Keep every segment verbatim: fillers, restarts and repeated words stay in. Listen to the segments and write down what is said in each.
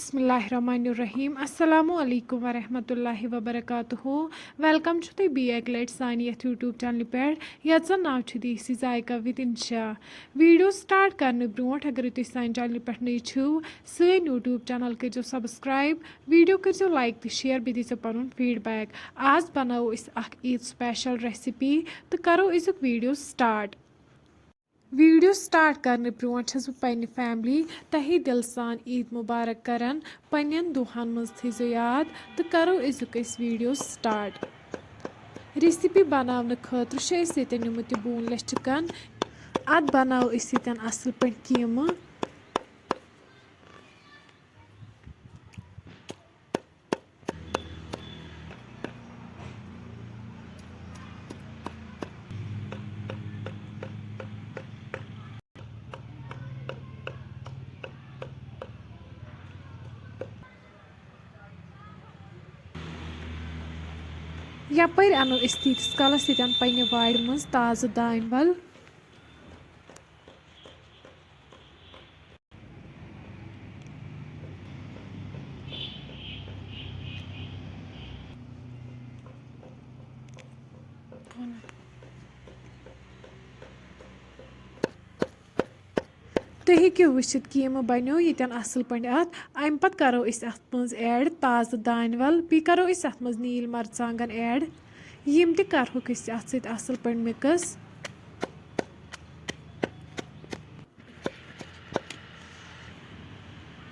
بسم اللہ الرحمن الرحیم۔ السلام علیکم ورحمۃ اللہ وبرکاتہ۔ ویلکم چھُ تُہۍ بیٚیہِ اَکہِ لَٹہِ سانہِ یَتھ YouTube چینلہِ پٮ۪ٹھ، یَتھ زَن ناو چھُ دیسی ذائقہ with انشا۔ ویڈیو سٹارٹ کرنہٕ برونٛٹھ، اگرے تُہۍ سانہِ چینلہِ پٮ۪ٹھ نٔے چھِو، سٲنۍ YouTube چینل کٔرزیٚو سبسکرائب، ویڈیو کٔرزیٚو لائک تہٕ شیئر، بیٚیہِ دیٖزیٚو پنُن فیڈ بیک۔ آز بناوو أسۍ اکھ عید سپیشل ریسیپی تہٕ کرو أزیُک ویڈیو سٹارٹ۔ ویڈیو سٹارٹ کرنہٕ برونٛٹھ چھَس بہٕ پننہِ فیملی تہی دِل سان عید مبارک کران۔ پننٮ۪ن دُعاہن منٛز تھٲیزیٚو یاد تہٕ کرو أزیُک أسۍ ویڈیو سٹارٹ۔ ریسیپی بناونہٕ خٲطرٕ چھُ اَسہِ ییٚتٮ۪ن نیُمُت یہِ بون لیس چکن۔ اَتھ بناوو أسۍ ییٚتٮ۪ن اصل پٲٹھۍ قیٖمہٕ۔ یپٲرۍ انو أسۍ تیٖتِس کالس ییٚتٮ۪ن پننہِ وارِ منٛز تازٕ دانہِ ول۔ تُہۍ ہیٚکِو وٕچھِتھ، قیٖمہٕ بَنیو ییٚتٮ۪ن اَصٕل پٲٹھۍ اَتھ۔ اَمہِ پَتہٕ کَرو أسۍ اَتھ منٛز ایڈ تازٕ دانہِ وَل، بیٚیہِ کَرو أسۍ اَتھ منٛز نیٖلۍ مَرژٕوانٛگَن ایڈ۔ یِم تہِ کَرہوکھ أسۍ اَتھ سۭتۍ اَصٕل پٲٹھۍ مِکٕس۔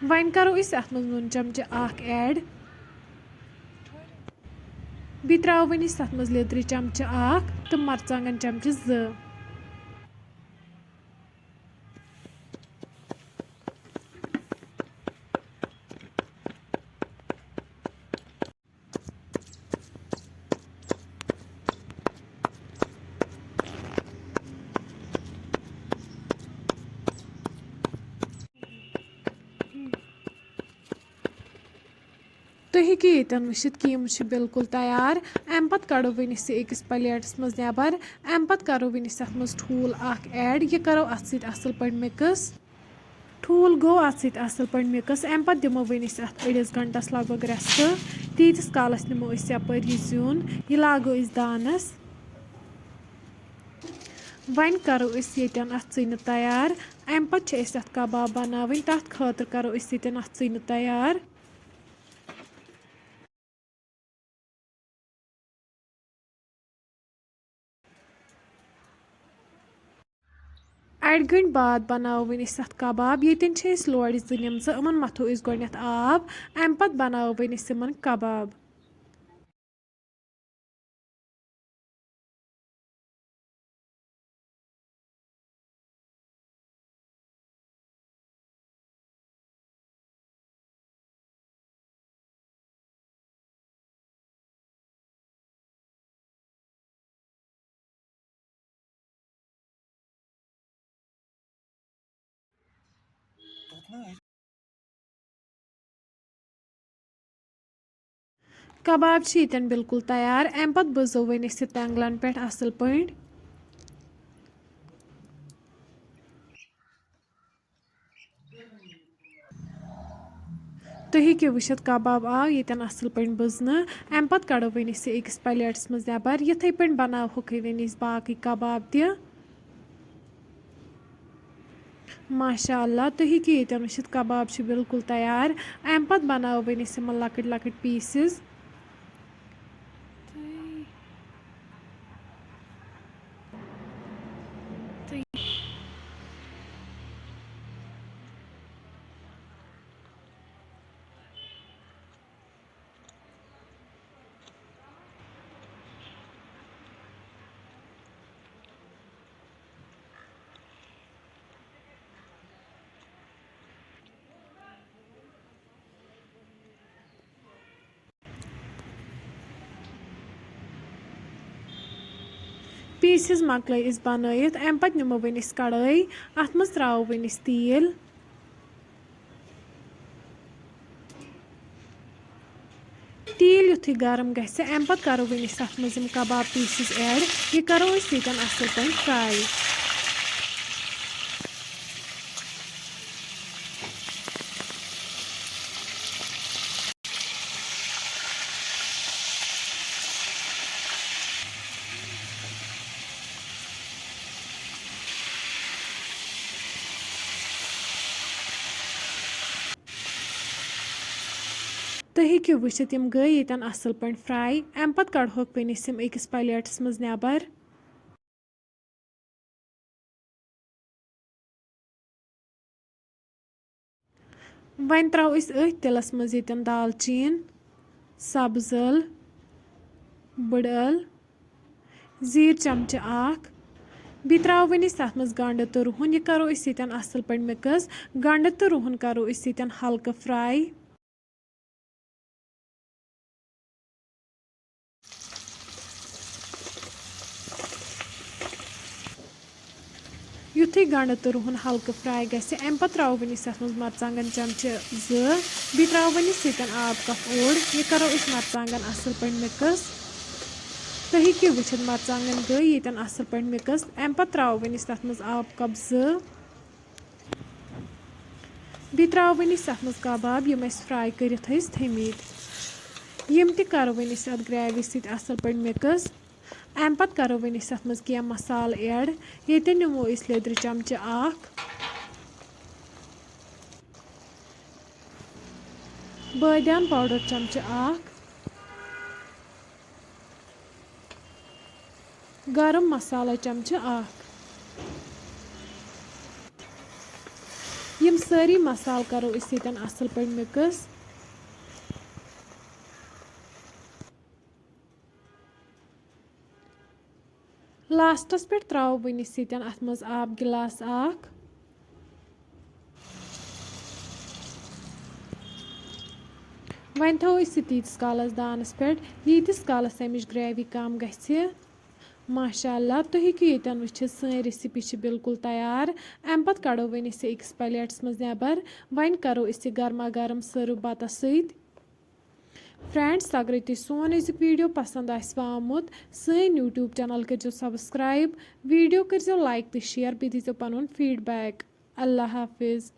وۄنۍ کَرو أسۍ اَتھ منٛز نُن چَمچہٕ اَکھ ایڈ۔ بیٚیہِ ترٛاوو وۄنۍ أسۍ تَتھ منٛز لیٚدرِ چَمچہٕ اَکھ تہٕ مَرژٕوانٛگَن چَمچہٕ زٕ۔ تُہۍ ہیٚکِو ییٚتٮ۪ن وٕچھِتھ، قیٖمہٕ چھِ بِلکُل تیار۔ اَمہِ پَتہٕ کَڑو وۄنۍ أسۍ یہِ أکِس پَلیٹَس منٛز نٮ۪بَر۔ اَمہِ پَتہٕ کَرو وۄنۍ أسۍ اَتھ منٛز ٹھوٗل اَکھ ایڈ۔ یہِ کَرو اَتھ سۭتۍ اَصٕل پٲٹھۍ مِکٕس۔ ٹھوٗل گوٚو اَتھ سۭتۍ اَصٕل پٲٹھۍ مِکٕس۔ اَمہِ پَتہٕ دِمو وۄنۍ أسۍ اَتھ أڑِس گھنٹَس لگ بگ rest۔ تیٖتِس کالَس نِمو أسۍ یَپٲرۍ یہِ زیُن، یہِ لاگو أسۍ دانَس۔ وۄنۍ کَرو أسۍ ییٚتٮ۪ن اَتھ ژٕنہِ تیار۔ اَمہِ پَتہٕ چھِ أسۍ اَتھ کباب بَناوٕنۍ۔ تَتھ خٲطرٕ کَرو أسۍ ییٚتٮ۪ن اَتھ ژٕنہِ تیار۔ اَڑِ گٲنٛٹہِ بعد بَناوو وۄنۍ أسۍ اَتھ کباب۔ ییٚتٮ۪ن چھِ أسۍ لورِ زٕ نِمژٕ، یِمَن مَتھو أسۍ گۄڈٕنٮ۪تھ آب، اَمہِ پَتہٕ بَناوو وۄنۍ أسۍ یِمَن کباب۔ کباب چھِ ییٚتٮ۪ن بِلکُل تیار۔ اَمہِ پَتہٕ بٕزو وۄنۍ أسۍ یہِ تٮ۪نٛگلَن پٮ۪ٹھ اَصٕل پٲٹھۍ۔ تُہۍ ہیٚکِو وٕچھِتھ، کباب آو ییٚتٮ۪ن اَصٕل پٲٹھۍ بٕزنہٕ۔ اَمہِ پَتہٕ کَڑو وۄنۍ أسۍ یہِ أکِس پَلیٹَس منٛز نٮ۪بَر۔ یِتھَے پٲٹھۍ بَناوہوکھٕے وۄنۍ أسۍ باقٕے کباب تہِ۔ ماشاء اللہ، تُہۍ ہیٚکِو ییٚتٮ۪ن وٕچھِتھ، کباب چھِ بِلکُل تیار۔ اَمہِ پَتہٕ بَناوو وۄنۍ أسۍ یِمَن لۄکٕٹۍ لۄکٕٹۍ پیٖسِز۔ پیٖسِز مۄکلٲے أسۍ بَنٲیِتھ، اَمہِ پَتہٕ نِمو وۄنۍ أسۍ کَڑٲے، اَتھ منٛز ترٛاوو وۄنۍ أسۍ تیٖل۔ تیٖل یُتھُے گرم گژھِ، اَمہِ پَتہٕ کَرو وۄنۍ أسۍ اَتھ منٛز یِم کباب پیٖسِز ایڈ۔ یہِ کَرو أسۍ ییٚتٮ۪ن اَصٕل پٲٹھۍ فراے۔ تُہۍ ہیٚکِو وٕچھِتھ، یِم گٔے ییٚتٮ۪ن اَصٕل پٲٹھۍ fry۔ اَمہِ پَتہٕ کَڑہوکھ وۄنۍ أسۍ یِم أکِس plateس منٛز نٮ۪بر۔ وۄنۍ ترٛاوو أسۍ أتھۍ تِلَس منٛز ییٚتٮ۪ن دالچیٖن، سبٕز ٲل، بٕڈ ٲل، زیٖر چمچہٕ اکھ۔ بیٚیہِ ترٛاوو وۄنۍ أسۍ تَتھ منٛز گنٛڈٕ تہٕ رُہُن۔ یہِ کَرو أسۍ ییٚتٮ۪ن اَصٕل پٲٹھۍ mix۔ گنٛڈٕ تہٕ رُہُن کَرو أسۍ ییٚتٮ۪ن ہلکہٕ fry۔ یُتھُے گنٛڈٕ تہٕ رُہُن ہلکہٕ fry گژھِ، اَمہِ پتہٕ ترٛاوو وۄنۍ أسۍ اَتھ منٛز مرژٕوانٛگن چمچہٕ زٕ، بیٚیہِ ترٛاوو وۄنۍ أسۍ ییٚتٮ۪ن آب cup اوٚڑ۔ یہِ کَرو أسۍ مرژٕوانٛگن اَصٕل پٲٹھۍ mix۔ تُہۍ ہیٚکِو وٕچھِتھ، مرژٕوانٛگن گٔے ییٚتٮ۪ن اَصٕل پٲٹھۍ mix۔ اَمہِ پتہٕ ترٛاوو وۄنۍ أسۍ تَتھ منٛز آب cup زٕ۔ بیٚیہِ ترٛاوو وۄنۍ أسۍ اَتھ منٛز کباب، یِم اَسہِ fry کٔرِتھ ٲسۍ تھٲمٕتۍ۔ یِم تہِ کَرو وۄنۍ أسۍ اَتھ gravy سۭتۍ اَصٕل پٲٹھۍ mix۔ اَمہِ پَتہٕ کَرو وۄنۍ أسۍ اَتھ منٛز کینٛہہ مصالہٕ add۔ ییٚتٮ۪ن نِمو أسۍ لیٚدرِ چمچہٕ اَکھ، بٲدیان powder چمچہٕ اَکھ، گرم مصالہ چمچہٕ اَکھ۔ یِم سٲری مصالہٕ کَرو أسۍ ییٚتٮ۪ن اَصٕل پٲٹھۍ mix۔ Lastس پٮ۪ٹھ ترٛاوو وۄنۍ أسۍ ییٚتٮ۪ن اَتھ منٛز آب گِلاس اَکھ۔ وۄنۍ تھاوو أسۍ یہِ تیٖتِس کالَس دانَس پٮ۪ٹھ، ییٖتِس کالَس اَمِچ gravy کَم گژھِ۔ ماشاء اللہ، تُہۍ ہیٚکِو ییٚتٮ۪ن وٕچھِتھ، سٲنۍ recipe چھِ بالکل تیار۔ اَمہِ پَتہٕ کَڑو وۄنۍ أسۍ یہِ أکِس plateس منٛز نٮ۪بر۔ وۄنۍ کَرو أسۍ یہِ گرما گرم serve بَتَس سۭتۍ۔ Friends، اگرے تۄہہِ سون أزیُک video پسند آسِوٕ آمُت، سٲنۍ YouTube channel کٔرزیو subscribe، video کٔرزیو like تہٕ share، بیٚیہِ دیٖزیو پنُن feedback۔ اللہ حافظ۔